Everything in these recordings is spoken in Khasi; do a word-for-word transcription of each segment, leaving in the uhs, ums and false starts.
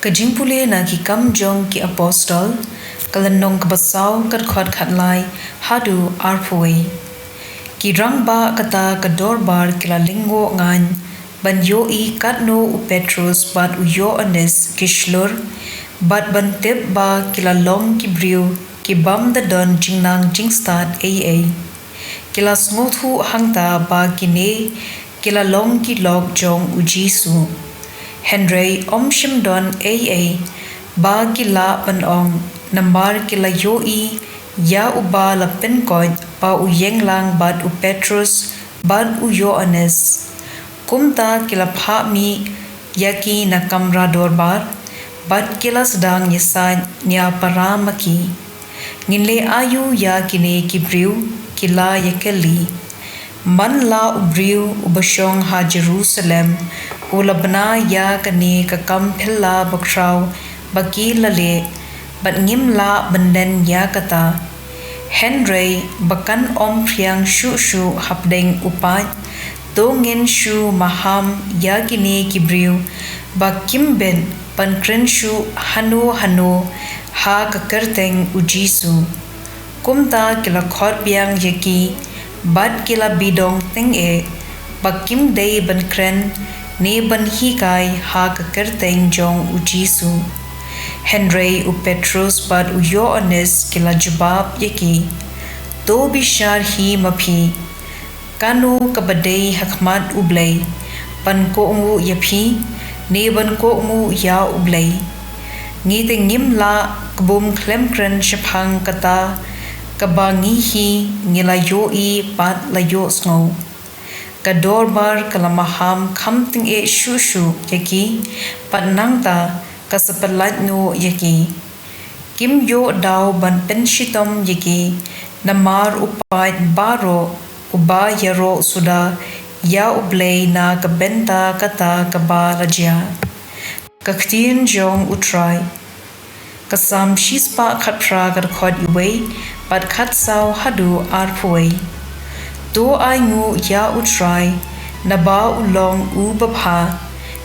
Ka jingpule na Ki Kam jong ki Apostol, ka lynnong kaba saw, ka dkhot khatlai haduh arphew wei. Ki rangbah kata ka dorbar ki la lyngngoh ngan ban ïohi katno u Petrus bad u Ïoannis ki shlur, bad ban tip ba ki la long ki briew ki bym da don jingnang jingstad ei ei. Ki la sngewthuh hangta ba kine ki la long ki lok jong u Jisu. Hynrei ym shym don ei ei ba ki lah ban ong, namar ki la ïohi ïa uba la pynkoit ba u ïeng lang bad u Petrus bad u Ïoannis. Kumta ki la phah mih ïa ki na kamra dorbar, bad ki la sdang ïasaid nia para ma ki. Ngin leh aïu ïa kine ki briew? Ki la ïakylli. Man la u briew uba shong ha Jerusalem u la bna ïa kane ka kam phylla bakhraw ba ki la leh, bad ngim lah ban len ïa kata. Hynrei ba kan ym phriang shuh shuh hapdeng u paid, to ngin shu maham ïa kine ki briew ba kim bit ban kren shuh hano hano ha ka kyrteng u Jisu. Kumta ki la khot biang ïa ki, bad ki la bidong tyngeh ba kim dei ban kren ne ban hikai ha ka kyrteng jong u Jisu. Hynrei u Petrus bad u Ïoannis ki la jubab ïa ki, to bishar hi ma phi, kano kaba dei ha khmat U Blei, ban kohnguh ïa phi ne ban kohnguh ïa U Blei? Ngi te ngim lah kbum khlem kren shaphang kata kaba ngi hi ngi la ïohi bad la ïohsngew. Ka dorbar ka la maham kham tyngeh shuh shuh ïa ki, bad nangta ka sa pyllait noh ïa ki. Kim ïoh daw ban pynshitom ïa ki, namar u paid baroh uba ïaroh suda ïa U Blei na ka bynta kata kaba la jia. Ka ktien jong U Trai. Ka Salm shispah khatphra, ka dkhot iwei bad khatsaw haduh arphew wei. To ainguh ïa U Trai, naba u long u babha,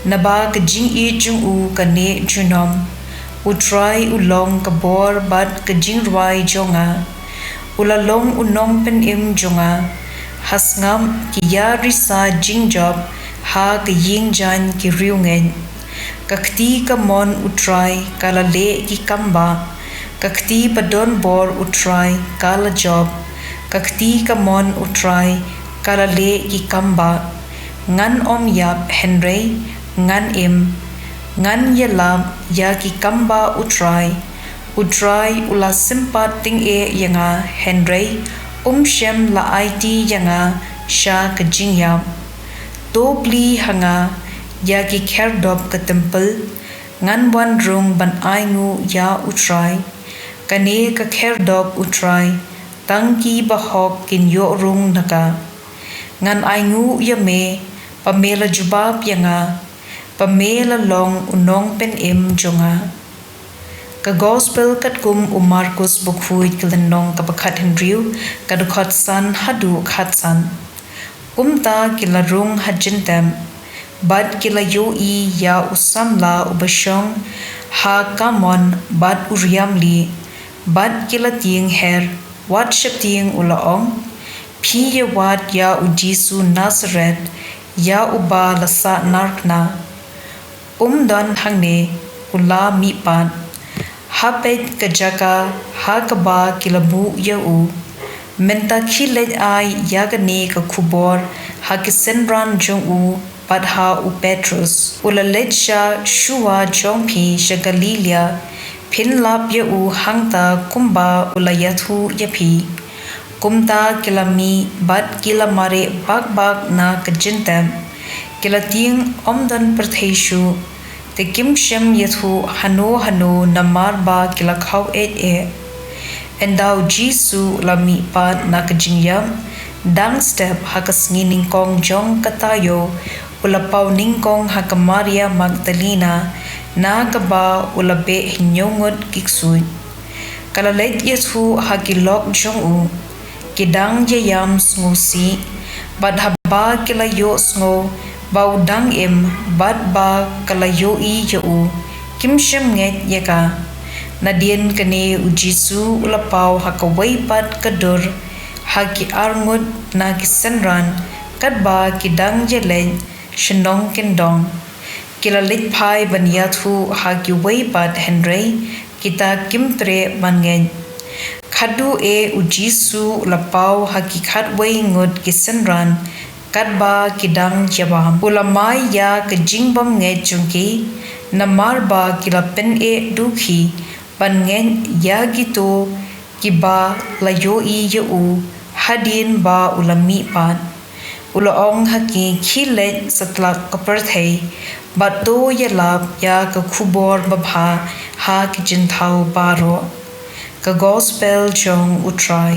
naba ka jingïeit jong u ka neh junom. U Trai u long ka bor bad ka jingrwai jong nga. U la long u nongpynim jong nga. Ha sngap ki ïarisa jingjop ha ka ïing jaiñ ki riewngeit. Ka kti kamon U Trai ka la leh ki kambah. Ka kti ba don bor U Trai ka la jop. Ka kti kamon U Trai ka la leh ki kambah. Ngan ym ïap hynrei ngan im. Ngan ïalap ïa ki kambah U Trai. U Trai u la sympat tyngeh ïa nga, hynrei um shym la aiti ïa nga sha ka jingïap. To plie ha nga ïa ki khyrdop ka templ, ngan wan rung ban ainguh ïa U Trai. Kane ka khyrdop U Trai, tang ki bahok kin ïoh rung na ka. Ngan ainguh ïa me, ba me la jubab ïa nga, ba me la long u nongpynim jong nga. Ka Gospel katkum u Markus bakhuid, ka lynnong kaba khathynriew, ka dkhot san haduh khatsan. Kumta ki la rung ha jingtep, bad ki la ïohi ïa u samla uba shong ha kamon bad u riam lieh, bad ki la tieng her wat sheptieng, u la ong, phi ïa wad ïa u Jisu Nasareth, ïa uba la sahnarphna. Um don hangne, u la mihpat. Ha peit ka jaka ha kaba ki la buh ïa u. Mynta khie leit ai ïa kane ka khubor ha ki synran jong u bad ha u Petrus. U la leit sha shuwa jong phi sha Galilaïa, phin lap ïa u hangta kumba u la ïathuh ïa phi. Kumta ki la mih bad ki la mareh bak bak na ka jingtep. Ki la tieng, ym don pyrthei shuh. Te kim shym ïathuh hano hano namar ba ki la khaw eh eh. Ynda u Jisu u la mihpat na ka jingïap, dang step ha ka sngi nyngkong jong ka taïew, u la paw nyngkong ha ka Maria Magdalena, na kaba u la beh hynñiew ngut ki ksuid. Ka la leit ïathuh ha ki lok jong u. Ki dang ïaïam sngewsih, bad haba ki la ïohsngew ba u dang im, bad ba ka la ïohi ïa u, kim shym ngeit ïa ka. Nadien kane u Jisu u la paw ha kawei pat ka dur ha ki arngut na ki synran, katba ki dang ïaleit shnong kyndong. Ki la leit phai ban ïathuh ha kiwei pat, hynrei kita kim treh ban ngeit. Khatduh eh u Jisu u la paw ha ki khatwei ngut ki synran, katba ki dang ïabam. U la mai ïa ka jingbymngeit jong ki, namar ba ki la pyneh duh hi ban ngeit ïa kito kiba la ïohi ïa u hadien ba u la mihpat. U la ong ha ki, khie leit satlak ka pyrthei bad to ïalap ïa ka khubor babha ha ki jynthaw baroh. Ka Gospel jong U Trai.